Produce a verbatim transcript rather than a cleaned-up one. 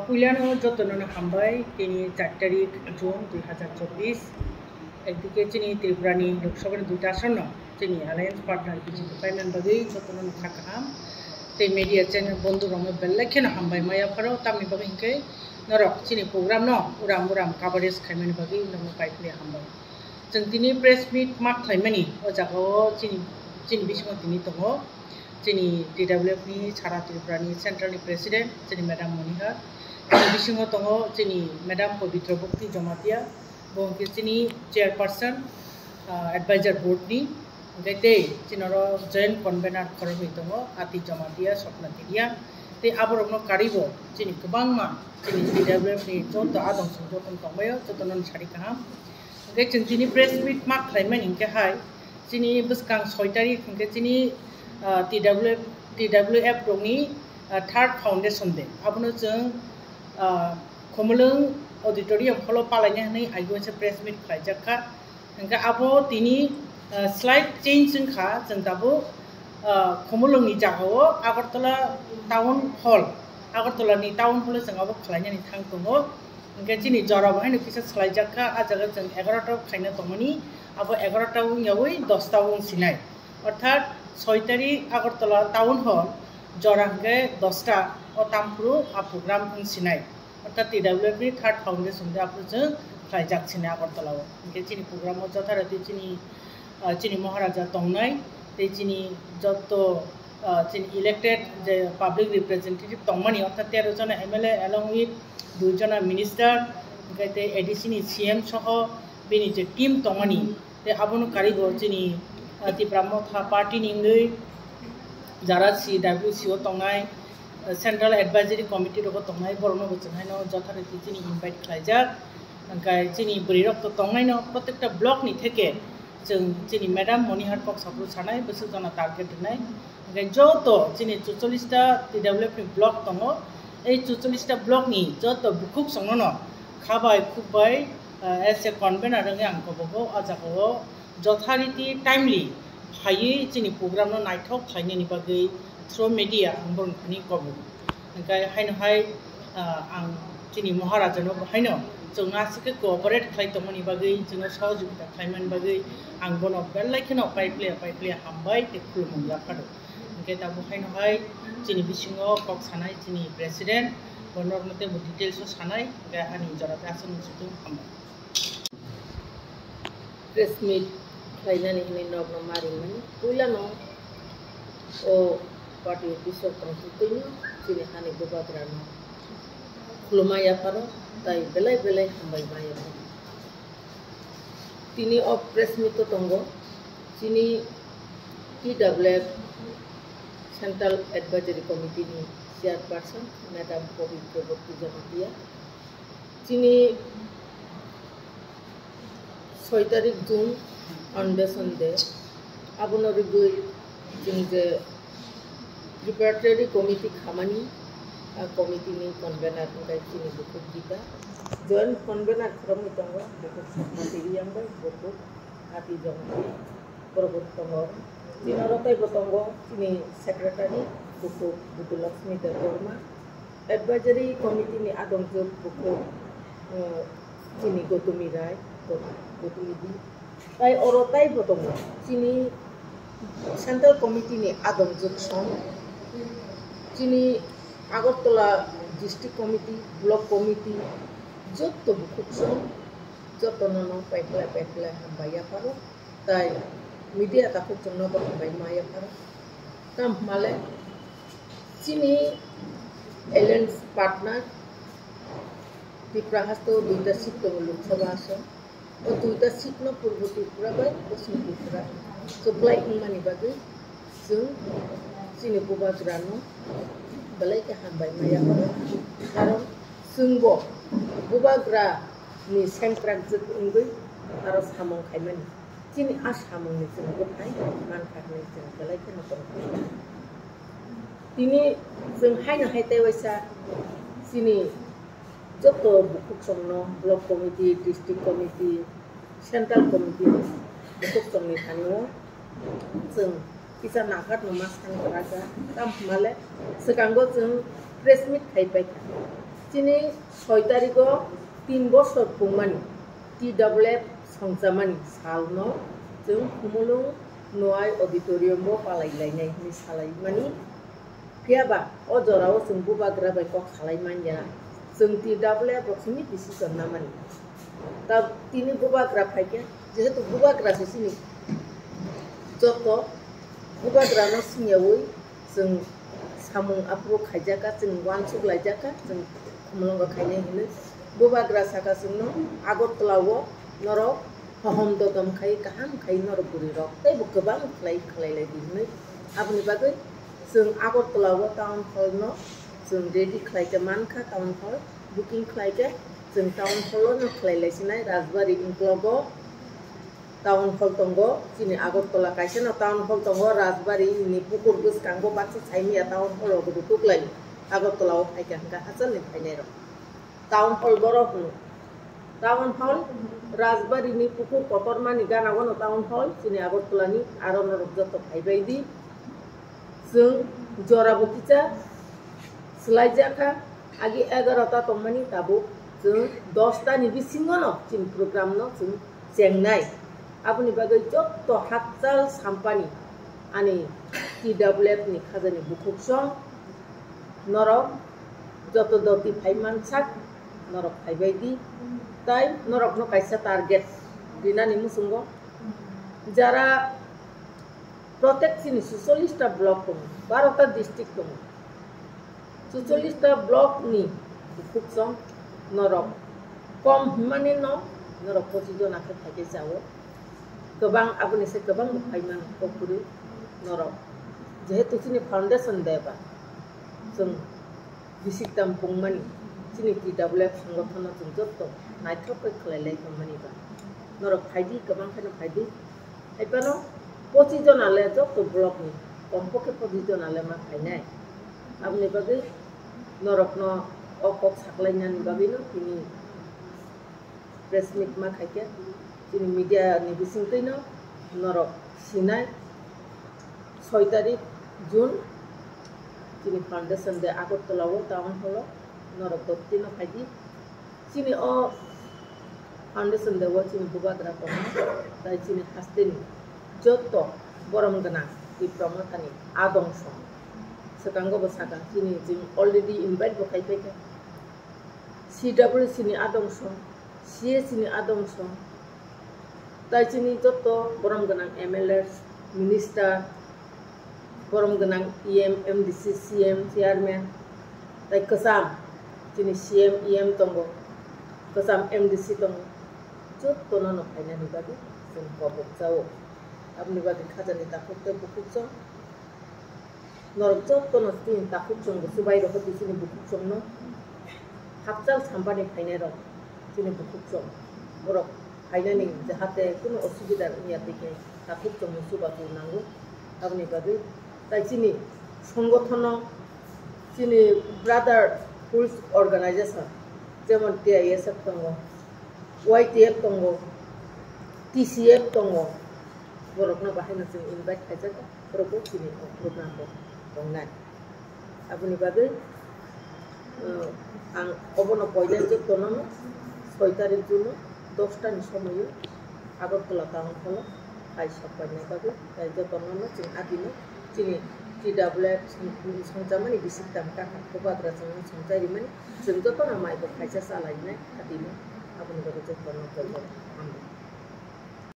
Puilano jotono no hambai, tini char tarik June dui hazar chobbish. Ekdike chini Tripura ni Lok Sabha ni duita asan no chini alliance partner B J P paimani bagwi jotono no kha kaham. Tei media channel bondhu rokno belai kheno hambai maya pharo, tamni bagwi hinkhe norok chini program no uram uram coverage khaimani bagwi norokno paiphile hambai. Chwng tini press meet ma khlaimani o jagao chini, chini bisingo tini tongo. Chini T W F ni Sara Tripura ni Central ni President, chini Madam Moniha. Chini bisingo tongo chini Madam Pabitra Bhakti Jamatia, bo hwnkhe chini Chairperson, ah, Advisor Board ni, hwnkhe tei chini oro Joint Convener khoroknwi tongo, Ati Jamatia, Swapna Teria. Tei aborokno karwibo chini kwbangma chini T W F ni joto adong song joto tongbaio, jotono sari kaham. Hwnkhe chwng tini press meet ma khlaimani hwnkhe hai, chini bwskang soi tarik hwnkhe chini, ah, T W F, T W F rokni, ah, third foundation day. Abono chwng, ah, Khumulwng auditorium hall o palaina hwnwi aigo se press meet khlaijak kha. Hwnkhe abo tini, ah, slight change wngkha, chwng tabuk, ah, Khumulwngni jagao Agartala Town Hall, Agartala ni Town Hall o chwng abo khlainani thang tongo. Hwnkhe chini jora bo haino kisa swlaijak kha, ah jaga chwng egaroh ta khaina tongmani, abo egaroh ta wngyawi dosta wng sinai. Orthat soi tarik Agartala Town Hall jora hwnkhe dosta o tamphuru a program wng sinai. Orthat T W F ni third foundation day aphuru chwng khlaijak sinai Agartala o. Hwnkhe chini program o jotharati chini, ah, chini Maharaja tongnai, tei chini jotto, ah, chini elected je public representative tongmani, orthat tero jona M L A along with dui jona minister, hwnkhe tei A D C ni C M soho bini je team tongmani, tei abono karwi bo chini, ah, Tipra Motha party ni wngwi jara C W C o tongnai, ah, Central Advisory Committee rogo tongnai, borokno bo chwng haino jotharati chini invite khlaijak. Hwnkhe chini bwrwi rok to tongnaino, protekta block ni theke chwng chini Madam Monihar kok saphuru sanai, bwswk jona target rwnai. Hwnkhe joto chini chuchollis ta T W F ni block tongo, ei chuchollis ta block ni joto bukhuk chwngno no kha bai khuk bai, ah, as a convener wngwi ang kobogo o jagao jothariti timely phaiwi chini program no naithok khlainani bagwi through media ang borokni thani kobogo. Hwnkhe haino hai, ah, ang chini Maharaja no bo haino chwngno aswk khe cooperate khlai tongmani bagwi, chwngno sohojogita khlaimani bagwi ang bono belai kheno paiple paiple hambai tei khulumung yapharo. Hwnkhe tabuk haino hai chini bisingo kok sanai chini president, bo norokno teibo details o sanai, hwnkhe ani jora tei aswk nung sutwng hambai. Press meet khlainani hwnwi nokno ma ringmani. Puilano o party office o tongtwino chini hani bubagrano khulumma yapharo, tai belai belai hambai ma yapharo. Tini o press meet o tongo chini T W F Central Advisory Committee ni Chairperson Madam Pabitra Bhakti Jamatia. Chini soi tarik June Foundation Day, abono rigwi chini je preparatory committee khamani, a committee ni convener wngkha chini bukhuk Gita. Joint convener khoroknwi tongo, bukhuk Sokmati Riyang bai bukhuk Ati Jongti, borok bo tongo. Chini oro teibo tongo chini secretary bukhuk Butu Lakshmi Debbarma. Advisory committee ni adongjwk bukhuk, eh, chini Gotumi Rai, Got-, Gotumi Di. Tai oro taibo tongo chini central committee ni adongjwk song, chini Agartala district committee, block committee, jotto bukhuk song, jotto no no paiphlai paiphlai hambai yapharo. Tai media takhuk chwngno bo hambai ma yapharo. Tamo hwnmale chini alliance partner Tripura haste o duita seat tongo Lok Sabha ason. O duita seat no Purbo Tripura bai Poschim Tripura kwplai wngmani bagwi chwng chini bubagrano belai khe hambai ma yapharo. Karon chwngbo bubagra ni sengkrakjwk wngwi aro samung khaimani. Chini a samungni chwng bwthai mankha hwnwi chwng belai kheno tongkha. Tini chwng haino hai tei waisa chini joto bukhuk songno block committee, district committee, central committee bukhuk songni thani-o chwng kisa nangkhatno ma san kwrwkha. Tamo hwnmale swkango chwng press meet khai paikha. Chini soi tarigo tin bosor pungmani T W F songchamani salno chwng Khumulwng Noai Auditorium-o palai lainai hinwi salaimani. Phiya ba o jorao chwng bubagra bai kok salai man ya. Chwng T W F rok simi decision namani. Ta tini bubagra phaikhe, jehetu bubagra se chini joto bubagrano singyaui chwng samung aphuru khaijakha, chwng uansuk laijakha, chwng Khumulwngo khainai hinwi. Bubagra saka chwngno Agartala-o norok hohom dodom khai, kaham khai norok bwrwirok, teibo kwbang khlai khlai lai di hinwi. Aboni bagwi chwng Agartala-o town hall-no chwng ready khlai khe mankha, town hall booking khlai khe chwng town hall-o no khlai lai sinai Rajbari uklogo. Town hall tongo, chini Agartala kaisa no town hall tongo, Rajbari ni pukur bwskango baksa saimanya town hall rok rwtuklai Agartala o phaikha hwnkha hachalni phainai rok. Town hall boro hwno. Town hall Rajbari ni pukur kotorma ni gana o no town hall chini Agartala ni aro norok joto phaibai di. Chwng jora bo kisa swlaijakha, agi egarota tongmani tabuk chwng dosta ni bisingo no chini program no chwng chengnai. Aboni bagwi joto hakchal sampani ani T W F ni khajani bukhuksong norok joto doti phai mansak norok phaibai di, tai norokno kaisa target rinani muchungo jara Protect chini suchollish ta block tongo, baro ta district tongo. Suchollish ta block ni bukhuksong norok kom hwnmani no norok pochis jona khe phaikhe chao. Kwbang aboni se kwbang bo phaimano kok kwrwi norok. Jehetu chini foundation day ba chwng bisik tam pungmani chini T W F songothono chwng joto naithok khe khlai lai tongmani ba. Norok phaidi, kwbang kheno phaidi. Haiphano pochis jona le joto block ni, kompokhe pochis jona le ma phainai. Aboni bagwi norokno o kok saklainani bagwino tini press meet ma khaikhe, chini media ni bisingtwino norok sinai soi tarik June chini foundation day Agartala o town hall o norok dotino phaidi. Chini o foundation day o chini bubagra tongo, tai chini hasteni joto borom gwnang Tipra Mothani adongso. Swkango bo sakha, chini chwng already invite bo khai phaikha. C W C ni adongso, C A C ni adongso, tai chini joto borom gwnang M L A, minister, borom gwnang E M, M D C, C M, chairman, tai kwcham chini C M, E M tongo, kwcham M D C tongo, jotono no phainani bagwi chwng kobok chao. Aboni bagwi khajani takhuk tei bukhuk chwng norok jotono chini takhuk chwng bo chubai rokho di chini bukhuk chwngno. Hakchal sampani phainai rok chini bukhuk chwng borok phainani jahate kuno osubida wngya tei khe takhuk chwngno chubachu nango. Aboni bagwi tai chini songothono chini brotherhood organization jemon T I S F tongo, Y T F tongo, T C F tongo, borokno bahaino chwng invite khaijak. Borok bo chini o program bo tongnai. Aboni bagwi, uh, ang obono poila jotono soi tarik June o dosta ni somoio Agartala town hall o hai sok painai bagwi, tai jotono no chwng adino chini T W F song-, songchamani bisik tam kaka bubagra chwngno songchai rimani chwng jotono mai bo khaisa chalainai adino aboni bagwi jotono poila hambai.